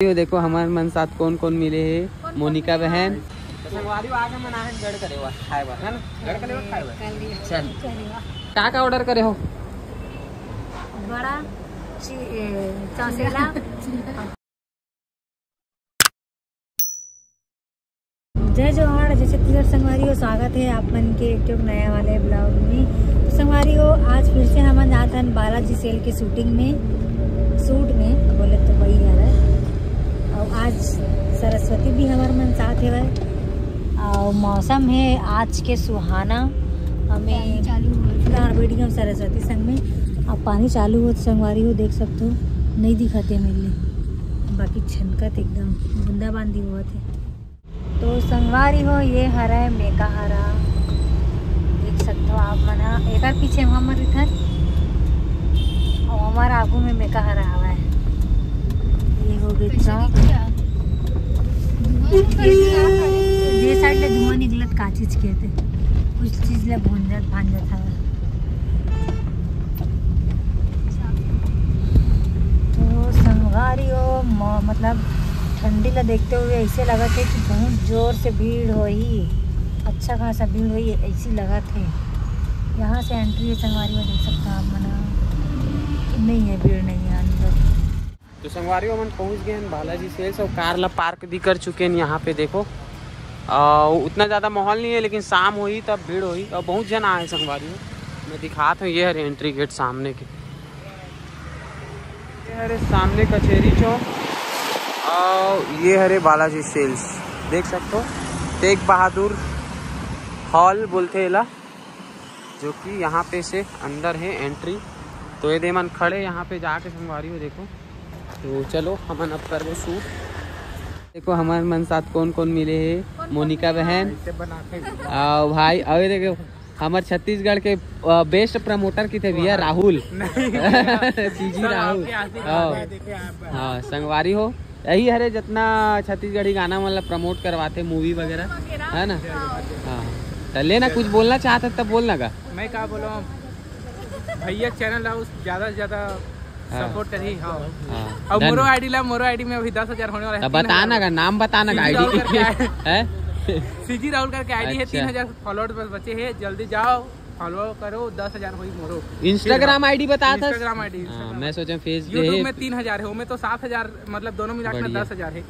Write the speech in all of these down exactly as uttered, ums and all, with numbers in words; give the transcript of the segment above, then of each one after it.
ये देखो, हमर मन साथ कौन कौन मिले हे। मोनिका बहन। तो संगवारी, आज हमन आए हन गढ़कलेवा खाए बर, है ना? गढ़कलेवा खाए बर। चल। का का order करे हो? बड़ा ची-, ए, चौसेला। जय जोहार, जय छत्तीसगढ़ संगवारी हो, स्वागत है आप मन के एक ठो नया वाले vlog में। तो संगवारी हो, आज फिर से हमन जात हन बालाजी सेल के shooting में, shoot में बोले तो वही यार। और आज सरस्वती भी हमारे मन साथ है। और मौसम है आज के सुहाना, हमें पानी चालू हुआ। फिलहाल बैठ गए हम सरस्वती संग में। अब पानी चालू हो तो संगवारी हो, देख सकते हो, नहीं दिखाते मेरे लिए, बाकी छनकत एकदम बूंदाबांदी हुआ थे। तो संगवारी हो, ये हरा है मेका हरा, देख सकते हो आप मन ह। एकर पीछे हम रिथन और हमारा आगू में मेका हरा हवा है। ये हो गए चौक। ये साइड ले धुआं निकलत, का चीज के थे, कुछ चीज ले भूंजत भांजत हवा। तो संगवारी हो, म-, मतलब ठंडी ला देखते हुए ऐसे लगत है कि बहुत जोर से भीड़ होही, अच्छा खासा भीड़ होही, ऐसी लगत है। यहाँ से entry है संगवारी हो, देख सकते हो आप मन, नहीं है, भीड़ नहीं है अंदर। तो संगवारी हो, हमन पहुँच गए हैं बालाजी सेल्स और कार ला park भी कर चुके हैं यहाँ पे। देखो, आ, उतना ज़्यादा माहौल नहीं है, लेकिन शाम होही तब भीड़ होही और बहुत जन आए हैं संगवारी हो। मैं दिखात हूँ, ये हरे entry gate सामने के, ये हरे सामने कचेरी चौक और ये हरे बालाजी सेल्स, देख सकते हो। तेग बहादुर हॉल बोलते एला, जो कि यहाँ पे से अंदर है entry। तो ये दे मन खड़े यहाँ पे जाके संगवारी हो, देखो। तो चलो, हमन अब करबो shoot। देखो, हमर मन साथ कौन कौन मिले हे। मोनिका बहन, आओ भाई, अउ ये देखो, हमर छत्तीसगढ़ के, अ, best promoter किथे भैया, राहुल। सीजी राहुल। हाँ, संगवारी हो, यही हरे जितना छत्तीसगढ़ी गाना मन ला promote करवाथे, movie वगैरह, है ना? हाँ। तो लेना, कुछ बोलना चाहते तब बोलना का। मैं का बोलूँ, भैया channel ला उस ज्यादा से ज्यादा हाँ। Support करही। हाँ। हाँ। और मोरो ID ला, मोरो ID में अभी दस हजार होने वाला है। तब बताना का, नाम बताना का, ID है। सीजी राहुल करके ID है। अच्छा। तीन हजार followers बस बचे हैं, जल्दी जाओ, follow करो, दस हजार होई मोरो। Instagram ID बता था। Instagram ID, हाँ, Instagram। मैं सोचा face YouTube में तीन हजार है, वो में तो सात हजार, मतलब दोनों मिला के दस हजार है।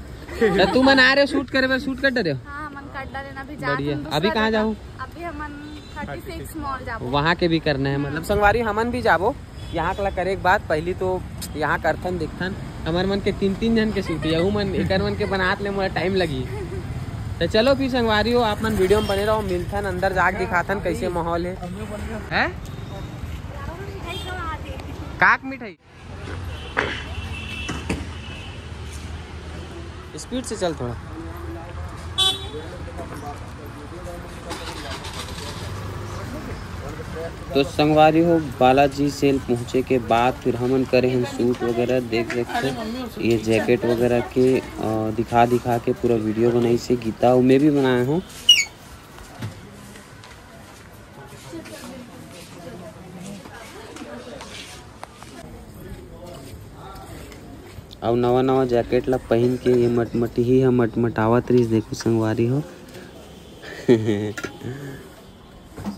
तो तू मन आ रहे shoot करे बर, shoot कर डरे हो? हाँ, मन कर डरे ना, अभी जात बढ़िया। अभी कहाँ जाओ? अभी हमन thirty six mall जाबो। वहाँ के भी करना है, मतलब संगवारी हमन भी जाबो। यहाँ के ला करे के बाद पहली तो यहाँ करथन देखथन, हमर मन के तीन तीन जन के shoot, यहू मन एकर मन के बनात ले मोला time लगी। तो चलो फिर संगवारी हो, आप मन video में बने रहो, मिलथन अंदर जाके दिखाथन कैसे माहौल है। हैं? काक मिठाई। Speed से चल थोड़ा। तो संगवारी हो, बालाजी सेल पहुँचे के बाद फिर हमन करे हन shoot वगैरह, देख सकते हो ये jacket वगैरह के, अ, दिखा दिखा के पूरा video बनाई से गीता, अउ मैं भी बनाया हूँ। अउ नवा नवा jacket ला पहिन के ये मटमटी ही ह मटमटावत रहिस, देखो संगवारी हो।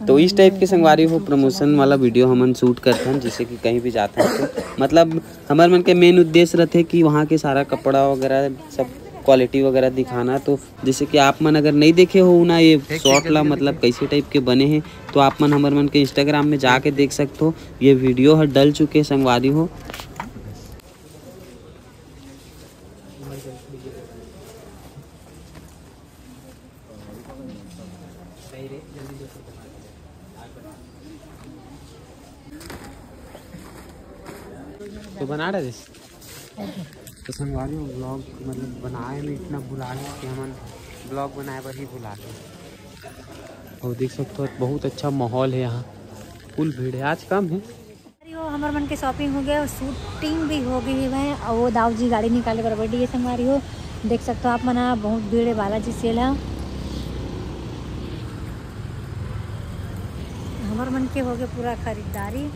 तो इस type के संगवारी हो promotion वाला video हमन shoot करथन, जैसे कि कहीं भी जाथन तो मतलब हमर मन के main उद्देश्य रहथे कि वहाँ के सारा कपड़ा वगैरह सब quality वगैरह दिखाना। तो जैसे कि आप मन अगर नहीं देखे हो ना ये shot ला, मतलब कैसे type के बने हैं, तो आप मन हमर मन के Instagram में जाके देख सकते हो। ये video ह डल चुके संगवारी हो। तो बना रहे थे। तो संगवारी हो, vlog मतलब बनाए में इतना भुला गए कि हमन vlog बनाए बर ही भुला गए। और देख सकते हो बहुत अच्छा माहौल है यहाँ, full भीड़ है, आज कम है। संगवारी हो, हमर मन के shopping हो गया, shooting भी हो गई है, और वो दाऊ जी गाड़ी निकाले बर बैठ गए संगवारी हो। देख सकते हो आप मन ह, बहुत भीड़ है बालाजी सेल ह। हमर मन के हो गए पूरा खरीदारी,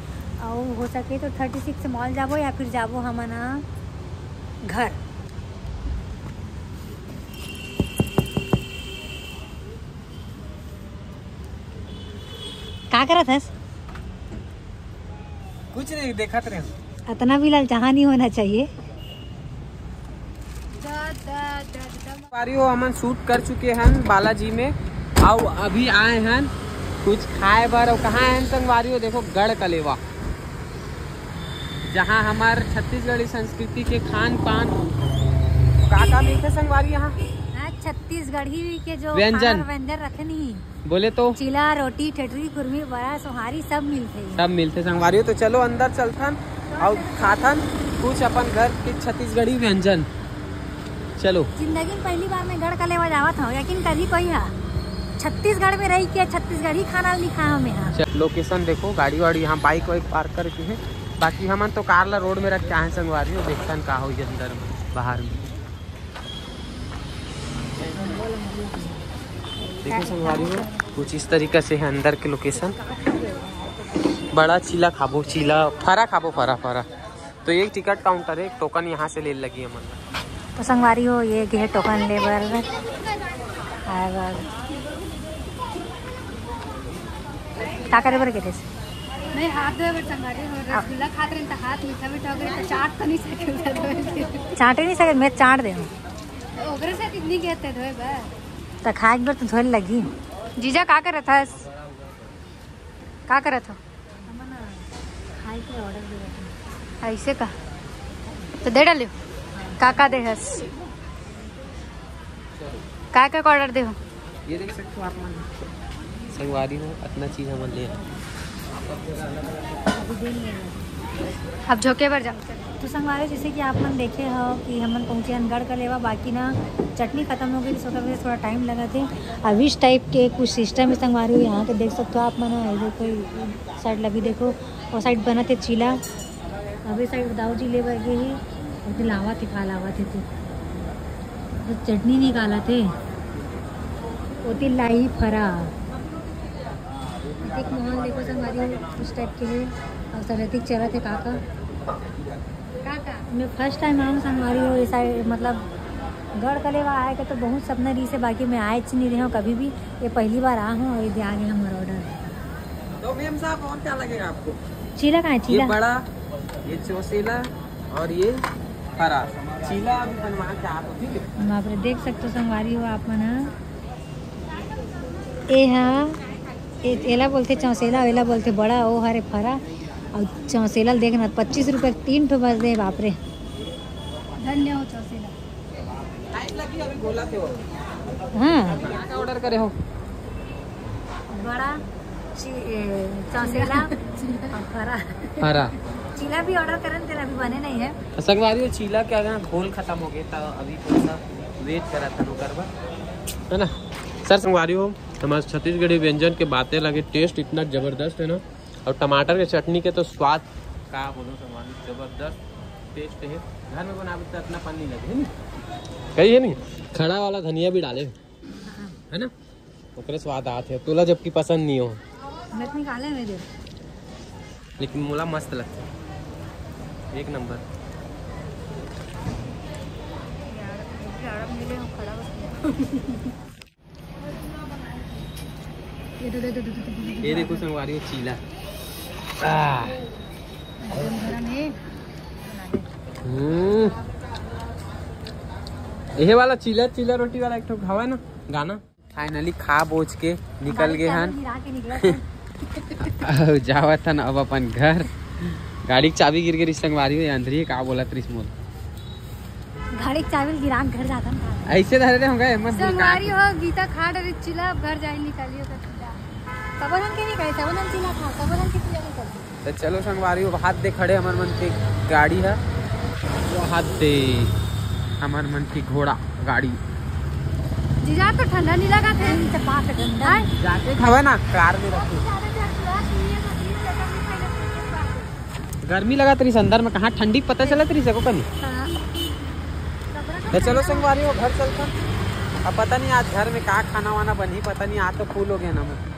और हो सके तो thirty six mall जाबो या फिर जाबो हमन ह घर। का करत हस? कुछ नहीं, देखत रहे। इतना भी ललचाहा नहीं होना चाहिए। संगवारी हो, हमन शूट कर चुके हन बालाजी में, अउ अभी आए हन कुछ खाए बर। अउ कहाँ आए हन संगवारी हो? देखो, गढ़ कलेवा, जहाँ हमार छत्तीसगढ़ी संस्कृति के खान पान का का मिलथे संगवारी यहाँ? हाँ, छत्तीसगढ़ी के जो व्यंजन। खाना व्यंजन रखे नहीं। बोले तो चीला, रोटी, ठेठरी, कुरमी, बड़ा, सोहारी सब मिलथे। सब मिलथे संगवारी हो। तो चलो अंदर चलथन अउ खाथन कुछ अपन घर के छत्तीसगढ़ी व्यंजन। चलो। जिंदगी में पहली बार मैं गढ़ कलेवा जावत हूँ, यकीन करी कोई हा छत्तीसगढ़ में रही के छत्तीसगढ़ी खाना नहीं खाया हूँ मैं हा। चल, लोकेशन देखो, गाड़ी वाड़ी यहाँ बाइक वाइक पार्क करके है, बाकी हमन तो कार ला रोड में रख के आए संगवारी हो। देखथन का होई अंदर में, बाहर में। देखो संगवारी हो, कुछ इस तरीका से है अंदर के लोकेशन। बड़ा चीला खाबो, चीला फरा खाबो, फरा फरा। तो एक टिकट काउंटर है, एक टोकन यहाँ से ले लगी हमन ला। तो संगवारी हो, ये गे हे टोकन ले बर। और का करे बर गे थे? नहीं, हाथ धोए बर संगवारी हो, रसगुल्ला खात रहे तो हाथ मीठा मीठा हो गया, तो चाट तो नहीं सके। चाटे नहीं सके, मैं चाट दे हूँ। ओकरे साथ इतनी गया थे धोए बर। तो खाए बर तो धोए लगी। जीजा का करत हस? का करत हो? खाए के ऑर्डर दे रहे हैं। ऐसे का? तो दे डालियो। का का दे हस? का का ऑर्डर दे हो? ये देख सकते हो आप मन, संगवारी हो, इतना चीज हमन ले आए। अब झोंके बर जाओ। तो संगवारी, जैसे कि आप मन देखे हो कि हमन पहुँचे हन गढ़ कलेवा, बाकी ना चटनी खत्म हो गई, इस वजह से थोड़ा टाइम लगा थे। अब इस टाइप के कुछ सिस्टम है संगवारी हो, यहाँ के देख सकते हो आप मन, ये कोई साइड लगी देखो, और साइड बनत हे चीला। अभी साइड दाऊ जी ले बर गे हे, अभी लावत हे, का लावत हे ते। तो चटनी निकालत हे, ओती लाई फरा। एक माहौल देखो संगवारी, उस टाइप के हे। और सरहदी चलत हे काका। काका, मैं फर्स्ट टाइम आऊँ संगवारी हो, ये साइड मतलब गढ़ कलेवा आए के तो बहुत सपना रही से, बाकी मैं आए नहीं रहे हूँ कभी भी। ये पहली बार आ हूँ और ये दे आ गए हमारा ऑर्डर। तो मेम साहब, और क्या लगेगा आपको? चीला कहाँ है? ये चीला। बड़ा, ये चौसेला और ये फरा। चीला अभी बनवा के आप, ठीक है? बाप रे, देख सकते हो संगवारी हो आप मन ह। ए हा, ए-, एला बोलथे चौसेला, एला बोलथे बड़ा, ओ हरे फरा। और चौसेला ल देखना, पच्चीस रुपये के तीन ठो बस दे, बाप रे। धन्य हो चौसेला। टाइम लगी, अभी बोला थे वो। हाँ। क्या क्या ऑर्डर करे हो? बड़ा, ची-, ए, चौसेला और फरा। फरा। चीला भी ऑर्डर करन, तेरा अभी बने नहीं है। तो संगवारी हो, चीला क्या है ना, घोल खत्म हो गया था, अभी थोड़ा सा वेट करा था नौकर बर, है ना सर? संगवारी हो, हमारे छत्तीसगढ़ी व्यंजन के बातें लगे, टेस्ट इतना जबरदस्त है ना, और टमाटर के चटनी के तो स्वाद का बोलो संगवारी, जबरदस्त टेस्ट है। घर में बनावे तो इतना पानी लगे, है नी? कही है नी, खड़ा वाला धनिया भी डाले, है ना, ओकरे स्वाद आत है। तोला जबकि पसंद नहीं हो, मैं तो निकाले मेरे। लेकिन मोला मस्त लगता है, एक नंबर। ये देखो संगवारी, वो चीला। आह। हम्म। ये वाला चीला, चीला रोटी वाला एक ठो हवा ना गाना। फाइनली खा बोझ के निकल गए हन। अउ जावत हन अब अपन घर। गाड़ी के चाबी गिर गे रिस संगवारी हो, अंधरी का बोलत रिस मोर। गाड़ी के चाबी गिरा के घर जाथन का? ऐसे धरे रहे होंगे, हिम्मत नहीं संगवारी हो, गीता खा डरी चिल्ला, अब घर जाए निकालियो का चिल्ला। सबो झन के नहीं कहे, सबो झन चिल्ला खा, सबो झन के चिल्ला नहीं करते। तो चलो संगवारी हो, हाथ दे खड़े हमर मन के गाड़ी है, वो हाथ दे हमर मन की घोड़ा गाड़ी। जीजा तो ठंडा नहीं लगा थे। चपा के ठंडा। आय? जाके हवे ना कार में रखे। गर्मी लगा तेरी अंदर में, कहाँ ठंडी पता चला तेरी सको कनी। हाँ। तो चलो संगवारी हो, घर चलता। अब पता नहीं आज घर में का खाना वाना बनी, पता नहीं, आज तो फुल हो गया ना मैं।